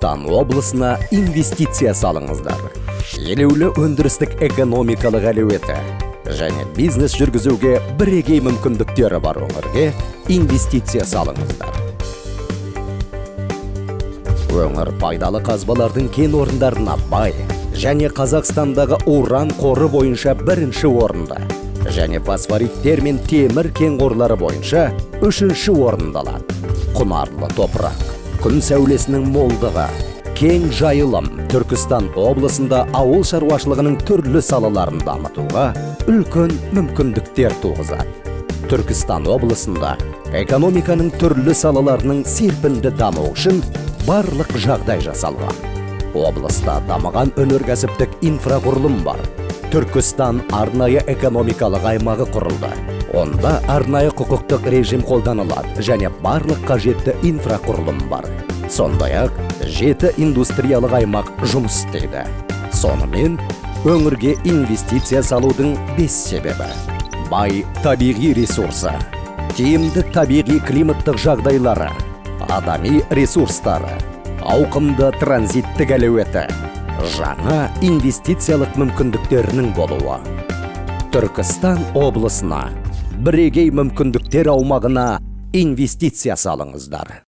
Түркістан облысына инвестиция салыңыздар. Елеулі өндірістік экономикалық әлеуеті және бизнес жүргізуге бірегей мүмкіндіктері бар өңірге инвестиция салыңыздар. Өңір пайдалы қазбалардың кен орындарына бай және Қазақстандағы уран қоры бойынша бірінші орында және фосфориттер мен темір кен қорлары бойынша үшінші орынды алады. Құнарлы топырақ, күн сәулесінің молдығы, кең жайылым Түркістан облысында ауыл шаруашылығының түрлі салаларын дамытуға үлкен мүмкіндіктер туғызады. Түркістан облысында экономиканың түрлі салаларының серпінді дамуы үшін барлық жағдай жасалған. Облыста дамыған өнеркәсіптік инфрақұрылым бар. Түркістан арнайы экономикалық аймағы құрылды. Онда арнайы құқықтық режим қолданылады және барлық қажетті инфрақұрылым бар. Сондай-ақ жеті индустриялық аймақ жұмыс істейді. Сонымен, өңірге инвестиция салудың 5 себебі: бай табиғи ресурсы, тиімді табиғи климаттық жағдайлары, адами ресурстары, ауқымды транзиттік әлеуеті, жаңа инвестициялық мүмкіндіктерінің болуы. Түркістан облысына, бірегей мүмкіндіктер аумағына инвестиция салыңыздар.